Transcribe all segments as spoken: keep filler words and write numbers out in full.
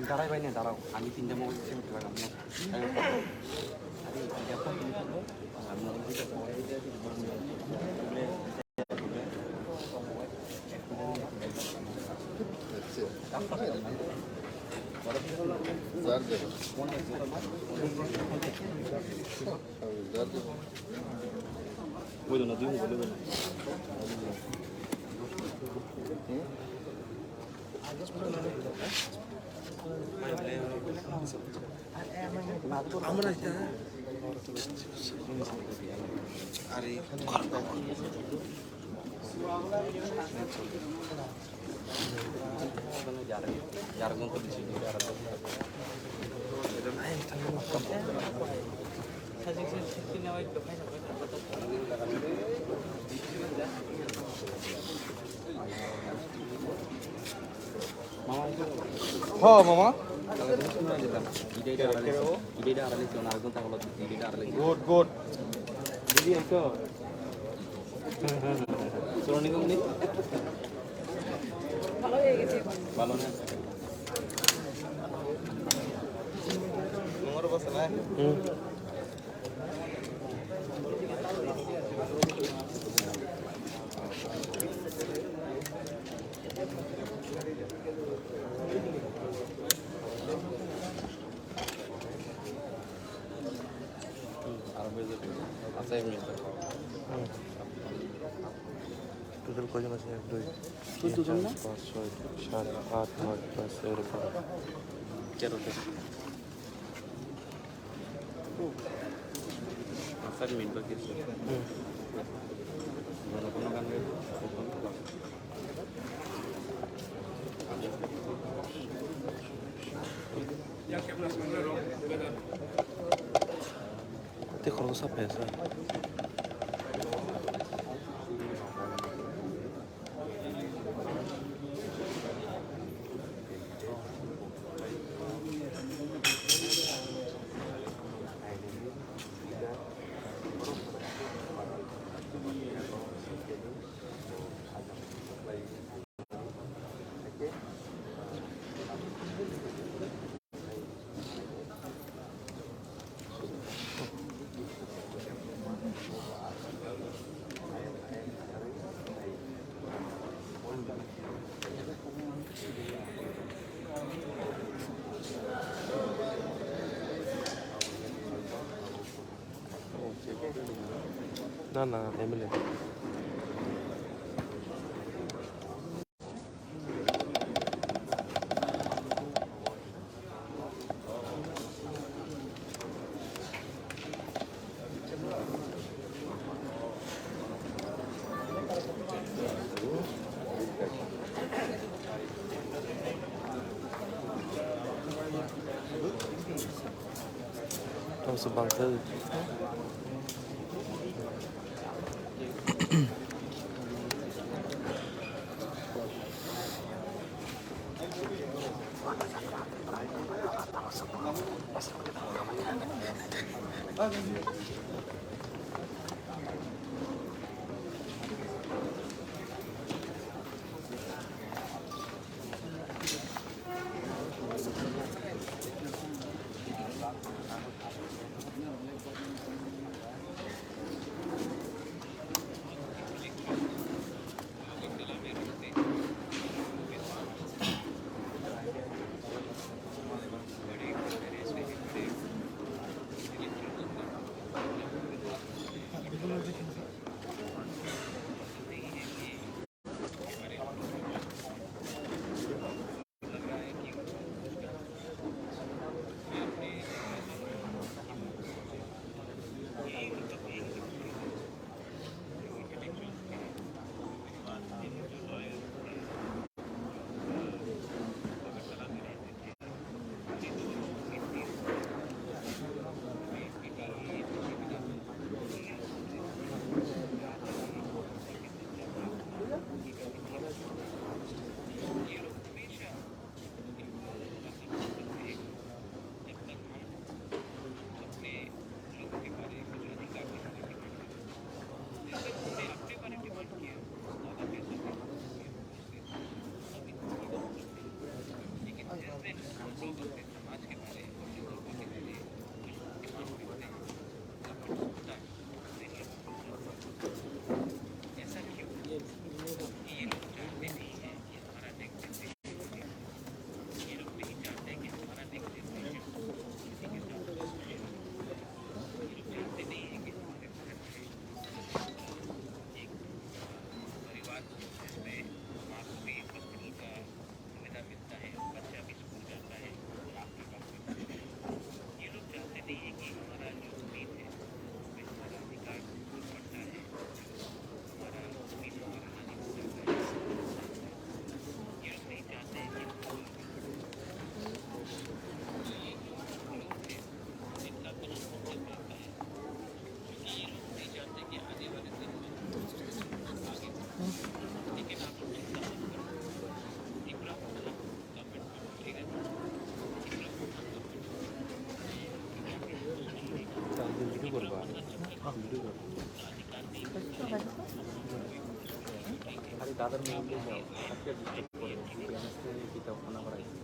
Darai bai ne darao, ani tinta mo. Ho, mama. Good, good. ভালো হয়ে গেছে। Total কয়জন আছে? এক, দুই, তিন, চার, পাঁচ, ছয়, সাত, আট, নয়, দশ, এগারো, বারো। তেরো জন। Assignment বাকি আছে। হুম। ঘন ঘন গান গাইবো। Tei khoroksa phai sa. Na, na, M L A. Tong se bangsa. আরে দাদার মেয়ে যাও, আজকে ডিস্টার্ব করে। ব্যালেন্স নেই, কিতা ফোন আবার আইছে।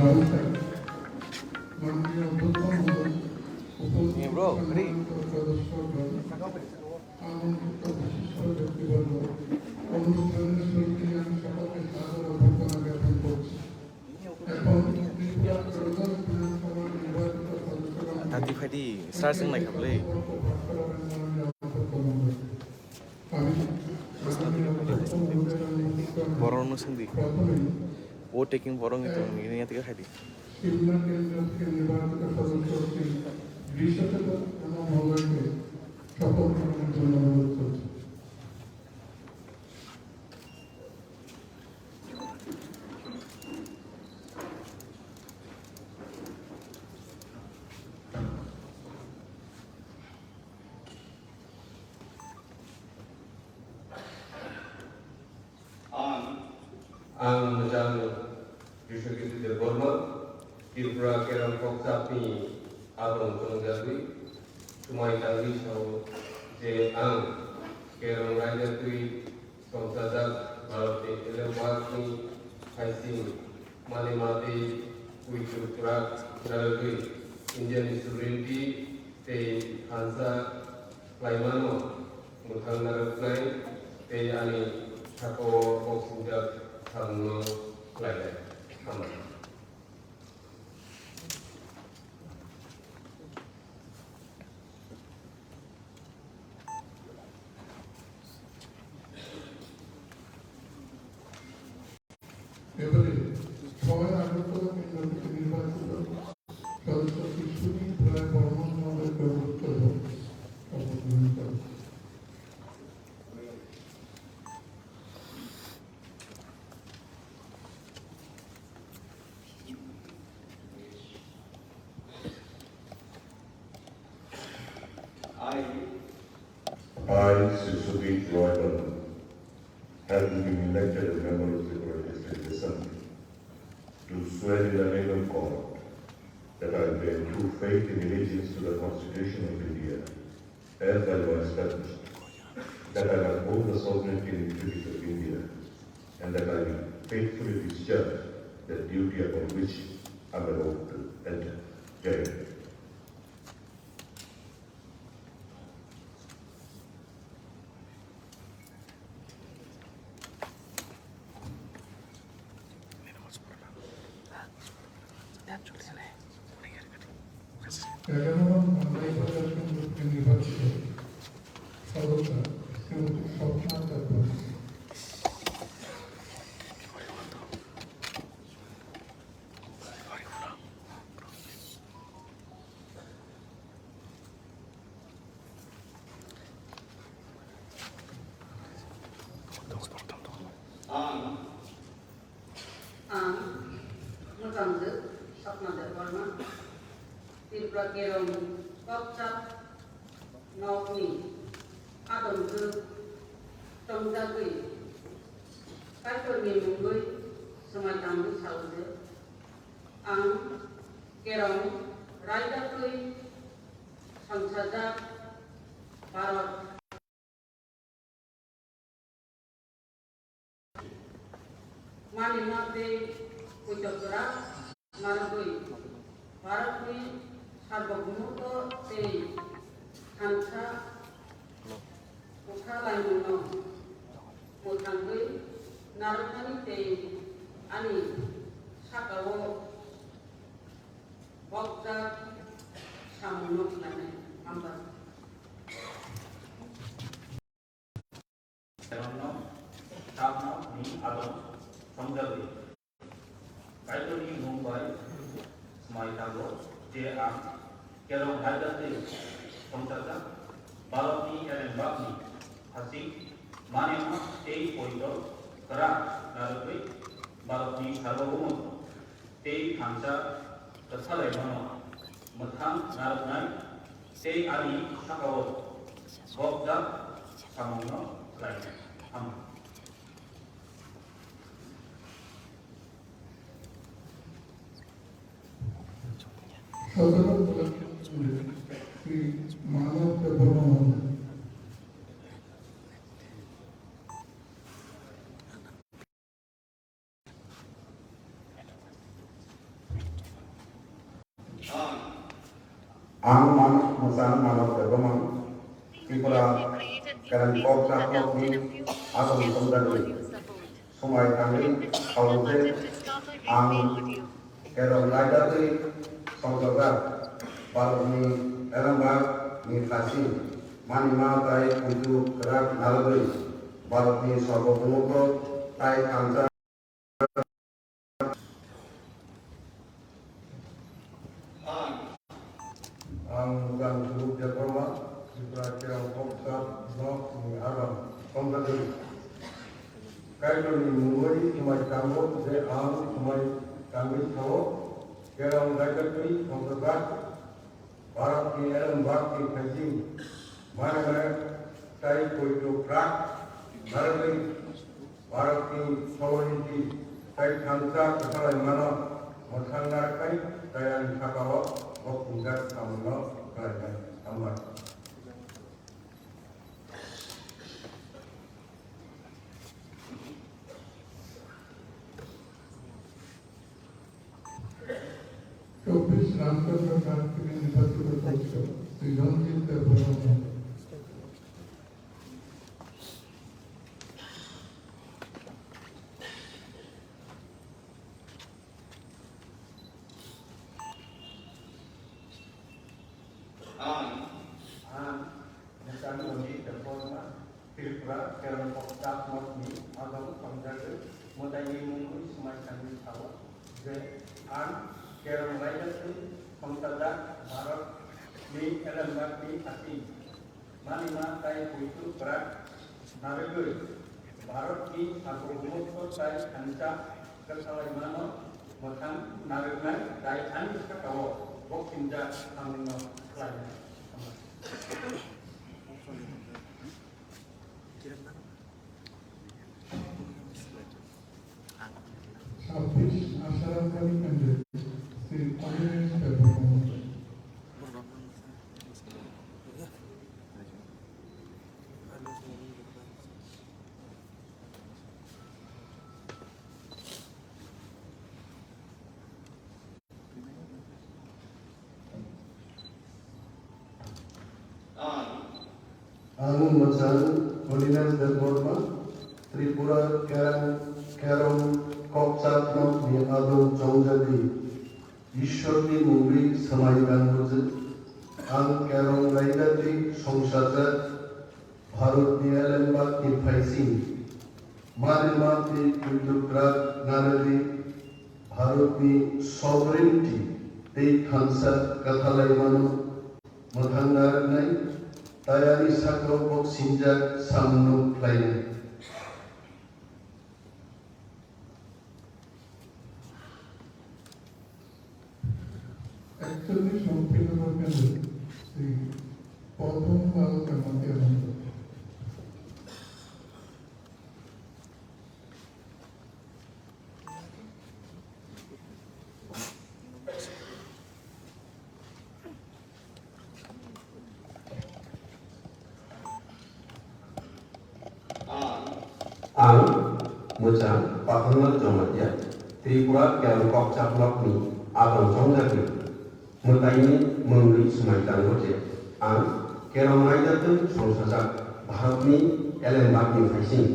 নমস্কার। মাননীয় অধ্যক্ষ মহোদয়, উপস্থিত সম্মানিত সদস্যবৃন্দ, আমন্ত্রিত বিশিষ্ট ব্যক্তিবর্গ, অনুষ্ঠানের শুরুতেই আমি সকলকে সাদর অভ্যর্থনা জ্ঞাপন করছি। এখন ত্রিপুরা ত্রয়োদশ বিধানসভার নির্বাচিত সদস্যগণ Tadi phai di, sir, sing nai khablai. Borok no sing di. O taking borok ni tong ni ya tiga khai di. Ang, ang Mojang Biswajit Debbarma, Tripura Kerong Kokchapni adong tongjagwi, swmai tangwi sao je ang Kerong raida twi songchajak Bharat ni elembakni haising Malima tei Kuitu kwrak narwgwi India ni sovereignty tei thansa khlaimano mwthang narwknai tei ani sakao kok singjak samungno khlainai. Hambai. এবারে ছয় আগরতলা কেন্দ্র থেকে নির্বাচিত সদস্য বিশ্বজিৎ রায় বর্মন মহোদয়কে অনুরোধ করব শপথ গ্রহণ করতে। I, I, Sisubit Roy Burman, having been elected a member of the Tripura District Assembly, do swear in the name of God that I bear true faith and allegiance to the Constitution of India, as I was established, that I will uphold the sovereignty and integrity of India, and that I will faithfully discharge the duty upon which I am about to enter. Jai Hind. এগারো নং মালদায় প্রশাসন নির্বাচিত সদস্য শ্রীমতী স্বপ্না Debbarma. Ang, ang, Mwchangdwk Sapna Debbarma, Tripura Kerong Kokchap Nokni adongdwk chongjagwi Kaitorni mungwi swmai tangwi sao je, ang Kerong raidakwi songchajak Bharat manima tei poito kwrak narwgwi Bharatni sarbobomoto tei thansa kwthalaimungno mwthangwi narwknani tei ani sakao bokjak samungno khlainai. Hambai. Tabno ni adong songjagwi. Kaitorni mung bai swmai thango je ang Kerong raidakwi songchajak Bharatni elembakni hasing manima tei poito kwrak narwgwi Bharatni sarbobomoto tei thansa kwthalaimano mwthang narwknai tei ani sakao bokjak samungno khlainai. Hambai. Sadharana Bharat Mantri Shri Manav Debbarma Mahoday. Ang Manav Mwchang Manav Debbarma, Tripura Kerong Kokchap Nokni adong chongjagwi swmai tangwi sao je ang Kerong raidakwi songchajak Bharatni elembakni hasing manima tei poito kwrak narwgwi Bharatni sarbobomoto tei thansa Ang Mwchang Subuk Debbarma, Tripura Kerong Kokchap Nokni adong chongjagwi Kaitorni mungwi swmai tango je ang swmai tangwi sao, Kerong raidakwi songchajak Bharatni elembakni hasing manima tei poito kwrak narwgwi Bharatni sovereignty tei thansa kwthalaimano mwthang narwknai tei ani sakao bokjak samungno khlainai. Hambai. চব্বিশ রামচন্দ্র ঘাট থেকে নির্বাচিত সদস্য শ্রী রঞ্জিত Debbarma. Ang, ang, Mwchang Roni Debbarma, Tripura. Tripura Kerong Kokchap Nokni adong tongjagwi mwtaini mungwi swmai thangwi sao je, ang Kerong raida twi songchajak Bharatni elembakni hasing, manima tai puitu kwrak narwgwi Bharatni sago bumukto tai thansa kwthalaimano mwthang narwknai tai ani sakao boksingjak samungno khlainai. ছাব্বিশ আশারাম কালী কেন্দ্রে শ্রী অনিমেষ Debbarma. Ang mwchang Holinas Debbarma, Tripura Kerang, Kerong Kokchap Nokni adong chongjagwi Ishwarni mungwi swmai tangbuju. Ang Kerong raida twi songchajak Bharatni elembakni phaising, manima tei puitu kwrak narwgwi Bharatni sovereignty tei thansa kwthalaimano mwthang narwknai, tai ani sakao boksingjak samungno khlainai. একচল্লিশ সম্পূর্ণ কেন্দ্রে শ্রী পদ্মলাল কামাতি আনন্দ। Ang mwchang Pathornath Jamatia, Tripura Kerong Kokchap Nokni adong chongjagwi mwtaini mungwi swmai tango je, ang Kerong raida twi songchajak Bharatni elembakni phaising,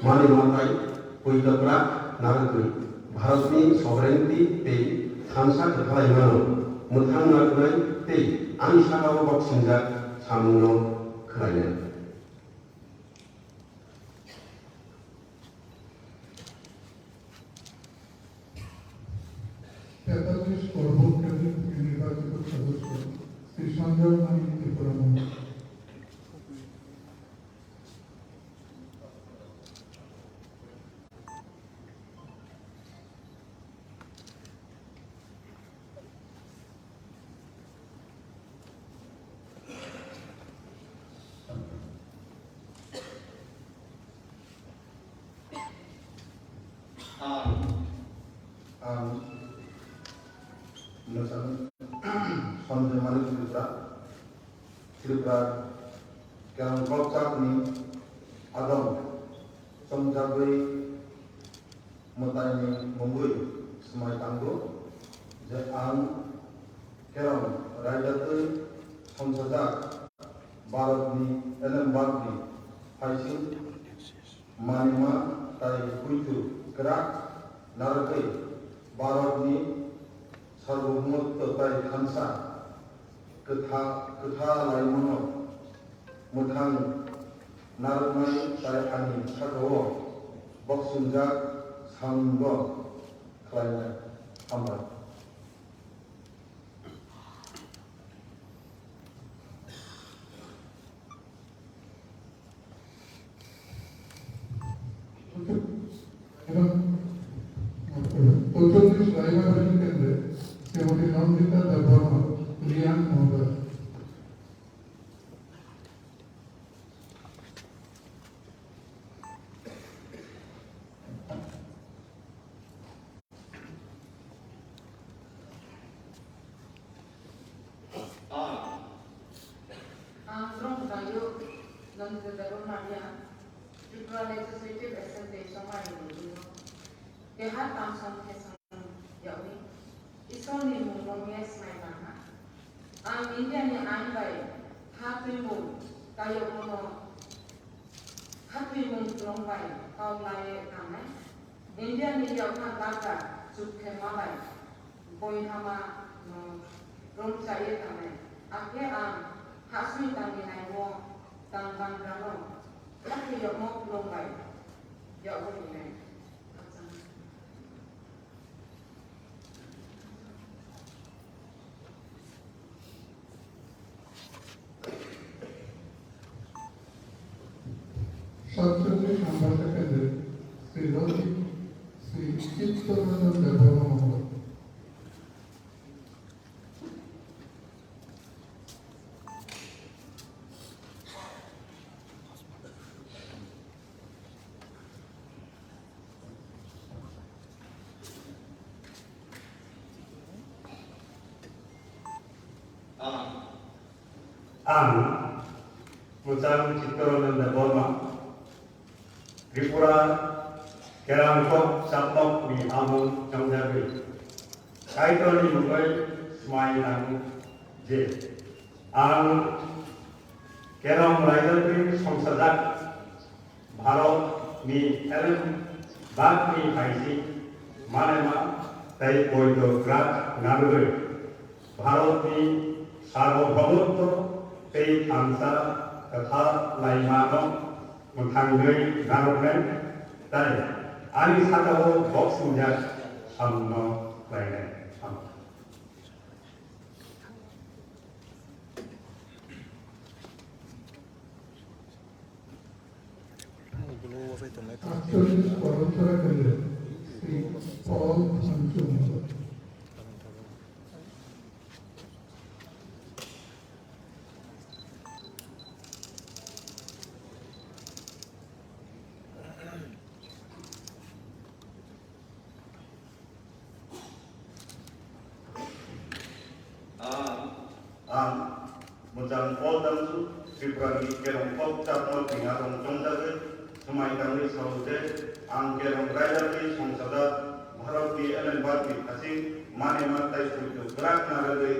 manwi matai puitokra narwgwi Bharatni sovereignty tei thansa kwthalaimano mwthang narwknai tei ani sakao boksingjak samungno khlainai. তেতাল্লিশ পর্বত কেন্দ্র থেকে নির্বাচিত সদস্য শ্রী সঞ্জয় মানিক ত্রিপুরা মণ্ডল। Ang, ang, Sanjay Manik Tripura, Tripura Kerong Kokchapni adong chongjagwi mwtaini mungwi swmai tango je ang Kerong raida twi songchajak Bharatni elembakni phaising manima tai puitu kwrak narwgwi Bharatni sarbobomoto tai thansa kwtha-, kwthalaimano mwthang narwknai tai ani sakao boksingjak samungno khlainai. Hambai. এবং চৌচল্লিশ রায়বাহাদুর কেন্দ্রে শ্রীমতী নন্দিতা দেববর্মা, রিয়াং মহোদয়। Ang Brong Dayo Nandita Debbarma Tripura Legislative Assembly chongmani mungwi keha tamsong thesong yawi Isorni mungno mes mai tangha. Ang India ni ain bai ha twimung tayokmano Khatwi mung tong bai kau lai tangnai. India ni yakha daga chukhe malai. Boihama no rung chaiye tangnai. Akhe ang hasui tangwi nai mo tang bangra no. Yakni yokmo khulum bai yakgo hinai. সাতচল্লিশ নম্বর সেকেন্ডে শ্রী লৌকিক শ্রী চিত্তরঞ্জন দেববর্মা মহোদয়। Ang, ang, Muchang Chittaranjan Debbarma, Tripura Kerongkok Chaplokni amung chongjagwi Kaitorni mungwi swmai nango je ang Kerong raijagwi songsajak Bharatni elem bagni haising manema tei poito kwrak narwgwi Bharatni sarvabhaumotto tei thansa kwthar laimano mwthangwi narwknai tei ani sakao boksongjak samungno khlainai. আটচল্লিশ পরম্পরা কেন্দ্রে শ্রী পল শান্ত মহোদয়। Ang, ang, Muchang Paul Damsu, Tripura ni Kerongkok Chaplokni amung chongjagwi swmai tangwi sao je, ang Kerong raijagwi songsajak Bharatni elem bagni haising manema tei poito kwrak narwgwi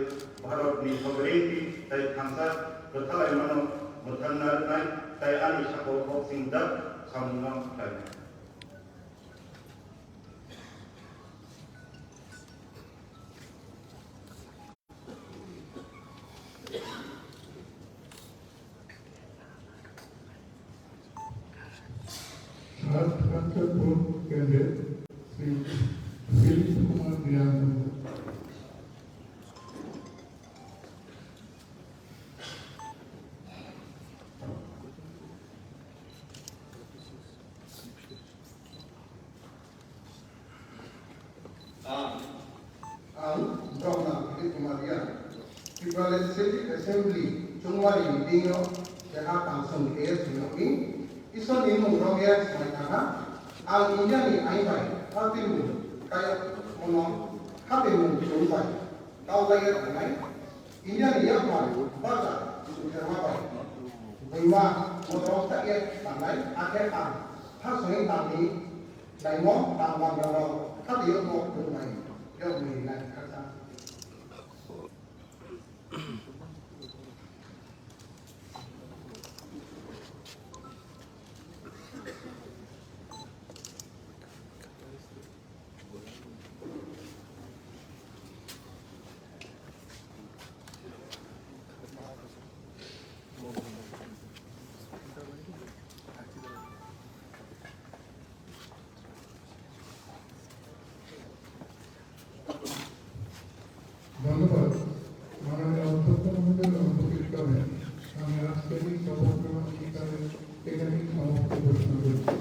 Bharatni sovereignty tei thansa kwthalaimano mwthang narwknai tei ani sakao boksongjak samungno khlainai. সাত কাঞ্চনপুর কেন্দ্রে Shri Philip Kumar Reang. Ang, ang Brahma Philip Kumar Riya, Tripura Legislative Assembly chongmani meeting o keha tangsong khe swngyokni Isor ni mung rok ya swmai thangha. Ang India ni ain bai khatimung kaya mono khatimung chwng bai kaulaiya thangnai. India ni yakmar bacha chukherma bai buima motom chaya tangnai, akhe ang thasongwi tangni naimo tangmang rok khatio kok thumbai yokni nai khaksa. ধন্যবাদ। মাননীয় অধ্যক্ষ মহোদয়ের অনুপস্থিত কারণে আমি আজকের এই সভার অঙ্গীকারের এখানেই সমাপ্তি ঘোষণা করছি।